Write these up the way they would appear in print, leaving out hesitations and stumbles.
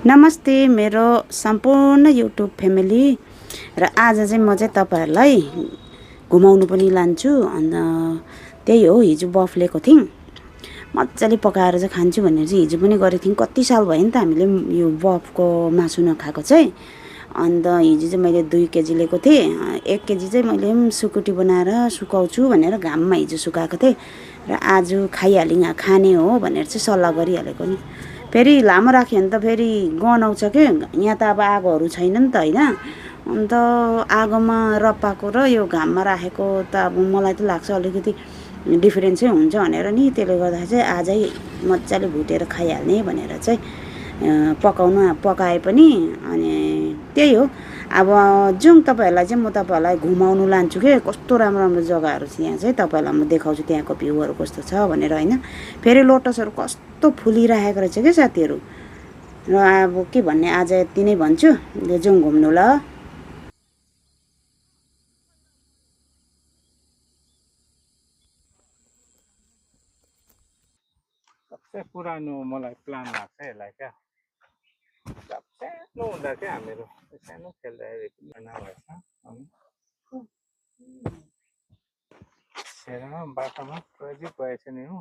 नमस्ते मेरो सम्पूर्ण युट्युब फ्यामिली र आज चाहिँ म चाहिँ तपाईहरुलाई घुमाउनु पनि लान्छु। अन्त त्यही हो, हिजो बफ लिएको थियौं, मज्जाले पकाएर चाहिँ खान्छु भनेर चाहिँ हिजो पनि गरेको थियौं। कति साल भयो नि त हामीले यो बफको मासु नखाएको चाहिँ। अन्त हिजो चाहिँ मैले 2 केजी लिएको थिएँ। 1 केजी चाहिँ मैले सुकुटी बनाएर सुकाउँछु भनेर घाममा हिजो सुकाएको थिएँ र आज खाइहालिङ खाने हो भनेर चाहिँ सल्लाह गरिहालेको नि। फेरि लामो राख्यो भने त फेरि गनाउँछ के, यहाँ त अब आगोहरू छैन नि त हैन। अन्त आगोमा रपाको र यो घाममा राखेको त अब मलाई त लाग्छ अलिकति डिफरेन्सै हुन्छ भनेर नि, त्यसले गर्दाखेरि चाहिँ आजै मज्जाले भुटेर खाइहाल्ने भनेर चाहिँ पकाए पनि। अनि त्यही हो, अब जाउँ तपाईहरुलाई चाहिँ म तपाईहरुलाई घुमाउनु लान्छु के, कस्तो राम्रो राम्रो जग्गाहरू छ यहाँ चाहिँ तपाईहरुलाई म देखाउँछु, त्यहाँको भ्यूहरू कस्तो छ भनेर हैन। फेरि लोटसहरू कस्तो फुलिरहेको रहेछ के साथीहरु। र अब के भन्ने, आज यति नै भन्छु, जाउँ घुम्नु ल। सबसे पुरानो मलाई प्लान लाग्छ यसलाई क्या। सानो हुँदा क्या हामीहरू सानो खेल्दाखेरि पनि नभएछ हेर बाटोमा प्रजित भएछ नि हो।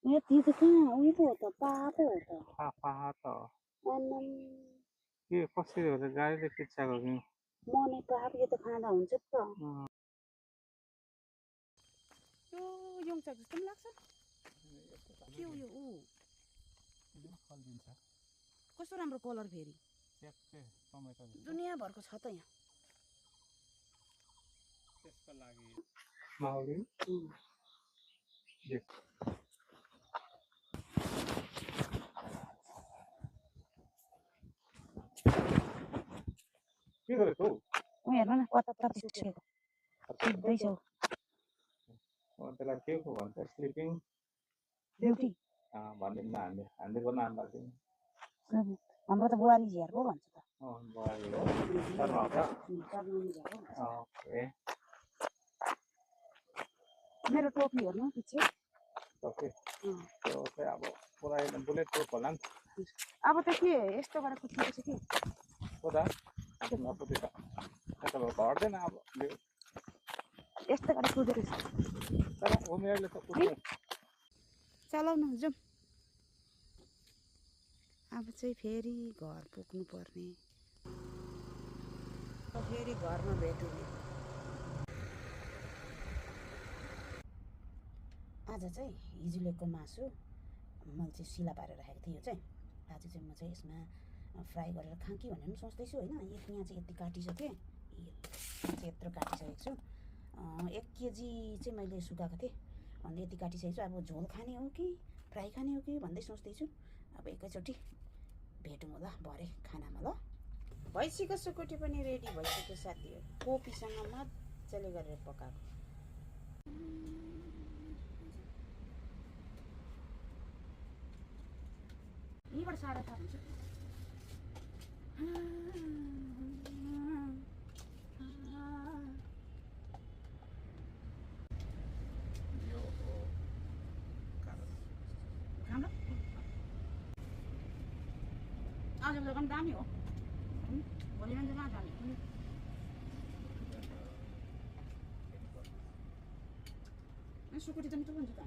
ए त्यो त कहाँ उयो पो हो त, पापो हो त। पाहा त के कसरी हो त, गाडीले खिच्चाएको कि मने पाप, यो त खाँदा हुन्छ त। यो योङचाक जस्तो पनि लाग्छ। के हो यो फल्दिन्छ कस्तो राम्रो कलर, फेरि टमेटो दुनियाँभरको छ त यहाँ। त्यसको लागि माउरी के गरेको हौ हेर्नु न कता कता निस्केको सिक्दैछ। त्यसलाई के को भन्छ, स्लिपिङ ब्युटी भन्दैनौँ हामीले, हामीले गर्न आन्दाज हाम्रो त बुहारी झ्यार पो भन्छ त। ओके मेरो टोपी हेर्नु पछि। ओके त्यो चाहिँ अब पुरा एकदम बुलेट प्रुफ होला नि त। अब त के यस्तो गरेर कुदेको छ कि हो त, नकुदे त घट्दैन अब यस्तो गरेर कुदेको छ। तर उमेरले त कुद्नु। चलाउनु जाउँ। अब चाहिँ फेरि घर पुग्नु पर्ने, फेरि घरमा भेट हुने। आज चाहिँ हिजो ल्याएको मासु मैले चाहिँ सिला पारेर राखेको थिएँ। यो चाहिँ आज चाहिँ म चाहिँ यसमा फ्राई गरेर खाँ कि भनेर पनि सोच्दैछु होइन। यहाँ चाहिँ यति काटिसकेँ, चाहिँ यत्रो काटिसकेको छु। 1 केजी चाहिँ मैले सुकाएको थिएँ, अन्त यति काटिसकेको छु। अब झोल खाने हो कि फ्राई खाने हो कि भन्दै सोच्दैछु। अब एकैचोटि भेटौँ होला भरे खानामा ल। भइसक्यो, सुकुटी पनि रेडी भइसक्यो साथीहरू, कोपीसँग मजाले गरेर पकाएको। यहीँबाट सारा थाहा हुन्छ। आज दोकान दामी हो, भोलि मान्छे कहाँ जाने। सुकुटी त मिठो हुन्छ त।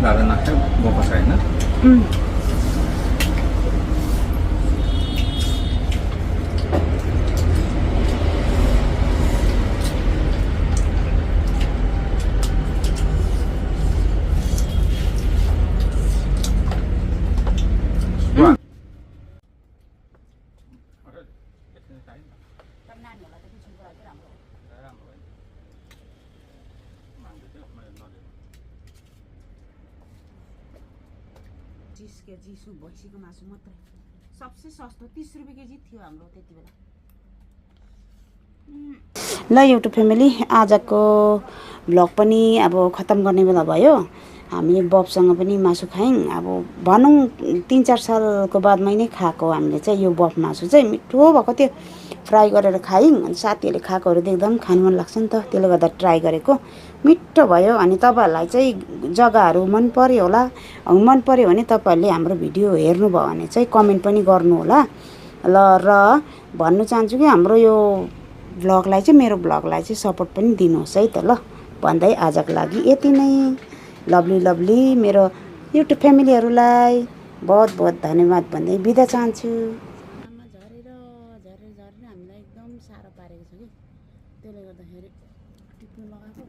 दादा नाख्छ बोका छैन। नानीहरूलाई त टिफिनको लागि राम्रो हो। जिस केजी भैँसीको मासु मात्रै सबसे सस्तो 30 रुपियाँ केजी थियो हाम्रो त्यति बेला। ल युट्युब फ्यामिली आजको भ्लग पनि अब खत्तम गर्ने बेला भयो। हामी बफसँग पनि मासु खायौँ। अब भनौँ 3-4 सालको बादमै नै खाएको हामीले चाहिँ यो बफ मासु चाहिँ मिठो भएको थियो। फ्राई गरेर खायौँ अनि साथीहरूले खाएकोहरू देख्दा पनि खानु मन लाग्छ नि त, त्यसले गर्दा ट्राई गरेको मिठो भयो। अनि तपाईँहरूलाई चाहिँ जग्गाहरू मन पर्यो होला, मन पर्यो भने तपाईँहरूले हाम्रो भिडियो हेर्नुभयो भने चाहिँ कमेन्ट पनि गर्नु होला ल। र भन्नु चाहन्छु कि हाम्रो यो भ्लगलाई चाहिँ, मेरो भ्लगलाई चाहिँ सपोर्ट पनि दिनुहोस् है त ल। भन्दै आजको लागि यति नै। लभली मेरो युट्युब फ्यामिलीहरूलाई बहुत बहुत धन्यवाद भन्दै बिदा चाहन्छु। झरेर हामीलाई एकदम साह्रो पारेको छ कि, त्यसले गर्दाखेरि टिप्नु लगाएको।